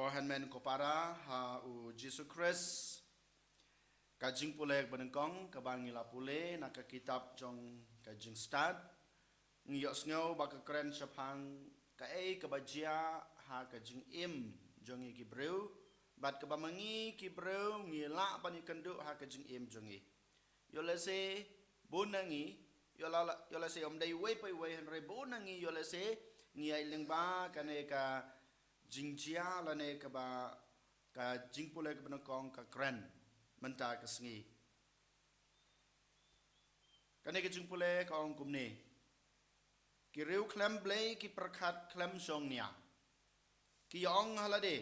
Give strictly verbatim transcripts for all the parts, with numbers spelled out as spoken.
Hynmen ko para ha u Jisu Khrist. Ka jingpule ba nyngkong kaba ngi la pule na ka kitab jong ka Jingstad, ngi ïohsngew ba ka kren shaphang kaei kaba jia ha ka jingim jong ngi ki briew, bad kaba ma ngi ki briew ngi lah ban ïakynduh ha ka jingim jong ngi. Ïoh lehse bun na ngi, ïoh la, ïoh lehse ym dei uwei pa uwei, hynrei bun na ngi ïoh lehse ngi ïai lyngba kane ka jingjia lane kaba ka jingpule kaba nyngkong ka kren mynta ka sngi. Kane ka jingpule ka ong kumne: Ki riewkhlem blei ki pyrkhat khlem shong nia. Ki ong ha lade,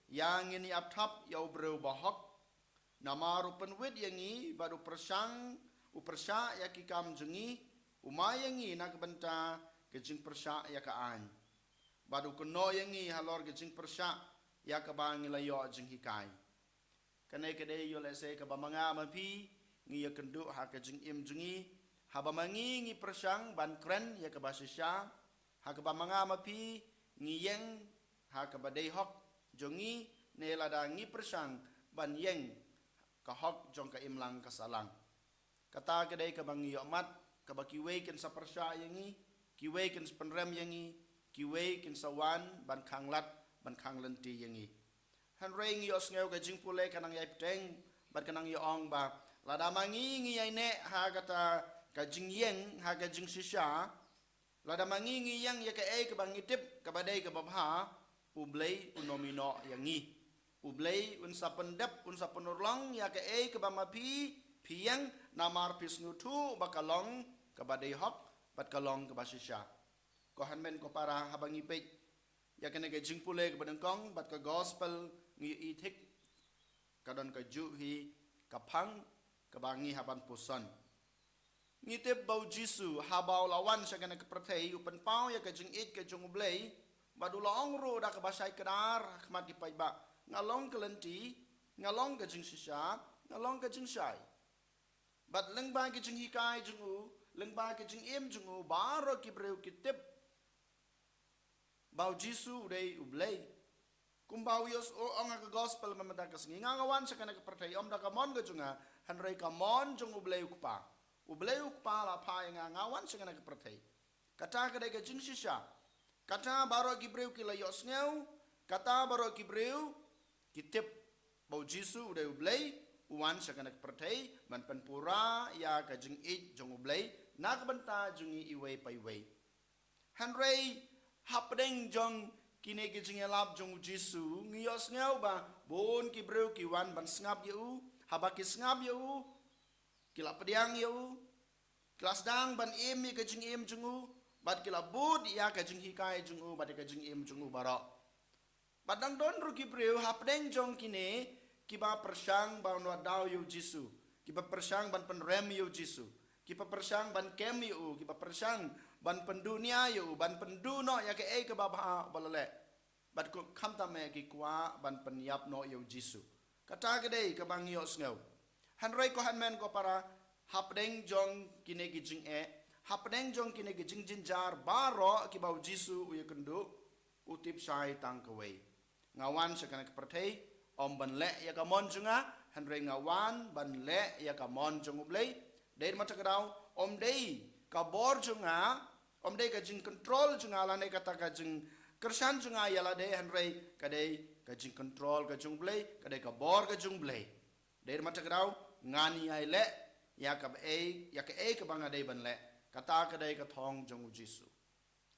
ïa ngin ïa ap thap ïa u briew bahok, namar u pynwit ïa ngi, bad u pyrshang, u pyrshah ïa ki kam jong ngi, u mai ïa ngi na ka bynta ka jingpyrshah ïa ka aiñ, bad u kynnoh ïa ngi halor ka jingpyrshah ïa kaba ngi la ïoh jinghikai. Kane ka dei ïoh lehse kaba ma nga ma phi ngi ïakynduh ha ka jingim jong ngi, haba ma ngi ngi pyrshang ban kren ïa kaba shisha, ha kaba ma nga ma phi ngi ïeng ha kaba dei hok jong ngi, ne lada ngi pyrshang ban ïeng ka hok jong ka imlang ka sahlang. Kata ka dei kaba ngi ïohmad, kaba kiwei kin sa pyrshah ïa ngi, kiwei kin sa pynrem ïa ngi, kiwei kin sa wan ban khanglad, ban khanglynti ïa ngi. Hynrei ngi ïohsngew ka jingpule ka nang ïai bteng, bad ka nang ïa ong ba lada ma ngi ngi ïai neh ha kata ka jingïeng, ha ka jingshisha, lada ma ngi ngi ïeng ïa kaei kaba ngi tip kaba dei kaba bha, U Blei un ym ïehnoh ïa ngi. U Blei un sa pyndep, un sa pynurlong ïa kaei kaba ma phi phi ïeng, namar phi sngewthuh ba ka long kaba dei hok, bad ka long kaba shisha. Ko hynmen ko para, haba ngi peit ïa kane ka jingpule kaba nyngkong bad ka gospel, ngi ïohi thik ka don kajuh hi ka phang kaba ngi hap ban puson. Ngi tip ba U Jisu haba u la wan sha kane ka pyrthei, u pynpaw ïa ka jingïeit ka jong U Blei, bad u la ong ruh da kaba shai kdar ha khmat ki paidbah, nga long ka lynti, nga long ka jingshisha, nga long ka jingshai. Bad lyngba ka jinghikai jong u, lyngba ka jingim jong u, baroh ki briew ki tip ba U Jisu u dei U Blei. Kumba u Jisu u ong ha ka gospel mynta ka sngi, nga nga wan sha kane ka pyrthei ym da ka mon ka jong nga, hynrei ka mon jong U Blei U Kpa. U Blei U Kpa la phah ïa nga, nga wan sha kane ka pyrthei. Kata ka dei ka jingshisha. Kata baroh ki briew ki la ïohsngew, kata baroh ki briew ki tip ba U Jisu u dei U Blei, u wan sha kane ka pyrthei ban pynpura ïa ka jingïeit jong U Blei na ka bynta jong ngi iwei pa iwei. Hynrei hapdeng jong kine ki jingïalap jong U Jisu, ngi ïohsngew ba bun ki briew ki wan ban sngap ïa u, haba ki sngap ïa u, ki la pdiang ïa u, ki la sdang ban im ïa ka jingim jong u, bad ki la bud ïa ka jinghikai jong u, bad ïa ka jingim jong u baroh. Bad dang don ruh ki briew hapdeng jong kine kiba pyrshang ban wad daw ïa U Jisu, kiba pyrshang ban pynrem ïa U Jisu, kiba pyrshang ban kem ïa u, kiba pyrshang ban pynduh nia ïa u, ban pynduh noh ïa kaei kaba bha ba la leh. Bad kum khamtam eh ki kwah ban pynïap noh ïa U Jisu. Kata ka dei kaba ngi ïohsngew. Hynrei ko hynmen ko para, hapdeng jong kine ki jingeh, hapdeng jong kine ki jingjynjar baroh kiba U Jisu u ïakynduh, u tip shai tang kawei. Nga wan sha kane ka pyrthei ym ban leh ïa ka mon jong nga, hynrei nga wan ban leh ïa ka mon jong U Blei. Dei namar kata ka daw, ym dei ka bor jong nga, ym dei ka jingcontrol jong nga lane kata ka jingkyrshan jong nga ïa lade, hynrei ka dei ka jingcontrol ka jong U Blei, ka dei ka bor ka jong U Blei. Dei namar kata ka daw, ngan ïai leh ïa kaei, ïa kaei kaba nga dei ban leh. Kata ka dei ka thong jong U Jisu.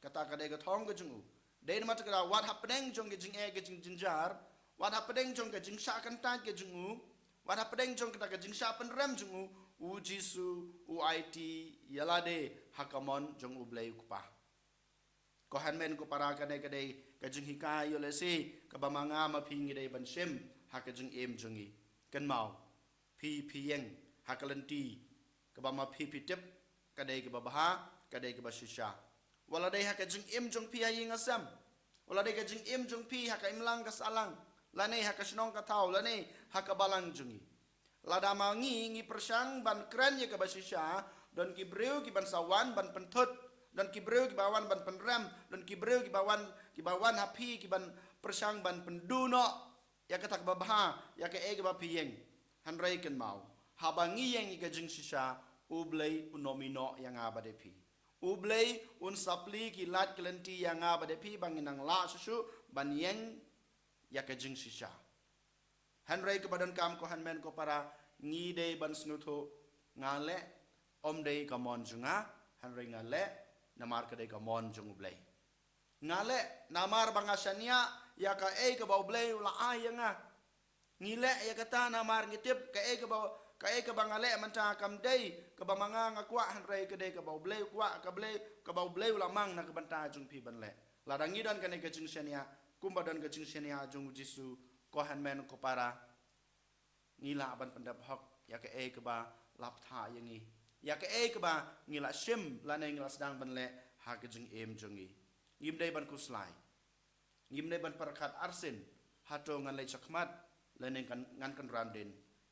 Kata ka dei ka thong ka jong u. Dei namar kata ka daw, wat hapdeng jong ka jingeh ka jingjynjar, wat hapdeng jong ka jingshah kyntait ka jong u, wat hapdeng jong kata ka jingshah pynrem jong u, U Jisu u aiti ïa lade ha ka mon jong U Blei U Kpa. Ko hynmen ko para, kane ka dei ka jinghikai ïoh lehse kaba ma nga ma phi ngi dei ban shim ha ka jingim jong ngi. Kynmaw, phi phi ïeng ha ka lynti kaba ma phi phi tip ka dei kaba bha, ka dei kaba shisha. Wat la dei ha ka jingim jong phi ha ïing ha sem, wat la dei ka jingim jong phi ha ka imlang ka sahlang, lane ha ka shnong ka thaw, lane ha ka balang jong ngi. Lada ma ngi ngi pyrshang ban kren ïa kaba shisha, don ki briew kiban sa wan ban pynthut, don ki briew kiba wan ban pynrem, don ki briew kiba wan, kiba wan ha phi kiban pyrshang ban pynduh noh ïa kata kaba bha, ïa kaei kaba phi ïeng. Hynrei kynmaw, haba ngi ïeng ïa ka jingshisha, U Blei un ym ïehnoh ïa nga bad ïa phi. U Blei un supply ki lad ki lynti ïa nga bad ïa phi ba ngin nang lah shuh shuh ban ïeng ïa ka jingshisha. Hynrei kaba donkam ko hynmen ko para, ngi dei ban sngewthuh, nga leh ym dei ka mon jong nga, hynrei nga leh namar ka dei ka mon jong U Blei. Nga leh namar ba nga shaniah ïa kaei kaba U Blei u la ai ïa nga. Ngi leh ïa kata namar ngi tip kaei kaba, kaei kaba nga leh mynta kam dei kaba ma nga nga kwah, hynrei ka dei kaba U Blei u kwah, ka Blei, kaba U Blei u la mang na ka bynta jong phi ban leh. Lada ngi don kane ka jingshaniah kumba don ka jingshaniah jong U Jisu, ko hynmen ko para, ngi lah ban pyndep hok ïa kaei kaba la bthah ïa ngi, ïa kaei kaba ngi la shim lane ngi la sdang ban leh ha ka jingim jong ngi. Ngim dei ban khuslai, ngim dei ban pyrkhat arsien, hato ngan leit shakhmat lane ngan, ngan kynran dien.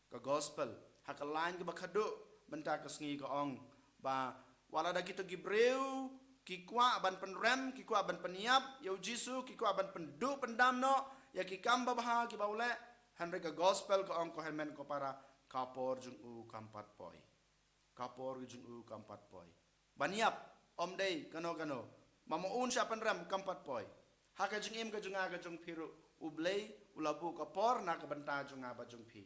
Ka gospel ha ka lain kaba khadduh mynta ka sngi ka ong ba wat lada kito ki briew ki kwah ban pynrem, ki kwah ban pynïap ïa U Jisu, ki kwah ban pynduh pyndam noh ïa ki kam babha kiba u leh, hynrei ka gospel ka ong ko hynmen ko para, ka por jong u kam pat poi. Ka por jong u kam pat poi. Ban ïap ym dei kano kano. Ma ma un shah pynrem kam pat poi. Ha ka jingim ka jong nga ka jong phi ruh, U Blei u la buh ka por na ka bynta jong nga bad jong phi.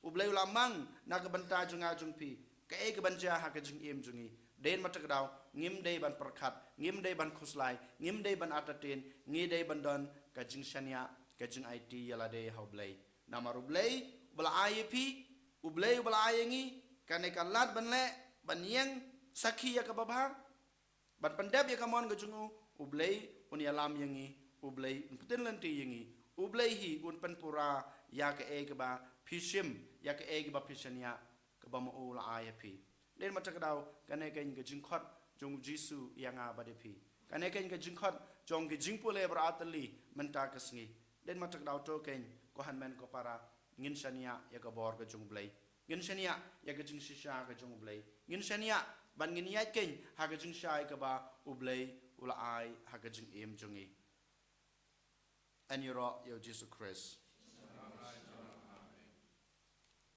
U Blei u la mang na ka bynta jong nga jong phi kaei kaban jia ha ka jingim jong ngi. Dei ma ta ka daw ngim dei ban pyrkhat, ngim dei ban khuslai, ngim dei ban entertain, ngi dei ban don ka jingshaniah, ka jingaiti ïa lade ha U Blei. Namar U Blei uba la ai ïa phi, U Blei uba la ai ïa ngi kane ka lad ban leh, ban ïeng sakhi ïa kaba bha, ban pyndep ïa ka mon ka jong u, U Blei un ïalam ïa ngi, U Blei un pyntin lynti ïa ngi, U Blei hi un pynpura ïa kaei kaba phi shim, ïa kaei kaba phi shaniah, kaba ma u la ai ïa phi. Dei ma ta ka daw kane keiñ ka jingkhot jong U Jisu ïa nga bad ïa phi. Kane keiñ ka jingkhot jong ki jingpule baroh artylli mynta ka sngi. Dei ma ta ka daw to keiñ ko hynmen ko para, ngin shaniah ïa ka bor ka jong U Blei. Ngin shaniah ïa ka jingshisha ka jong U Blei. Ngin shaniah ban ngin ïaid keiñ ha ka jingshai kaba U Blei u la ai ha ka jingim jong ngi. Yn ïaroh ïa U Jisu Khrist.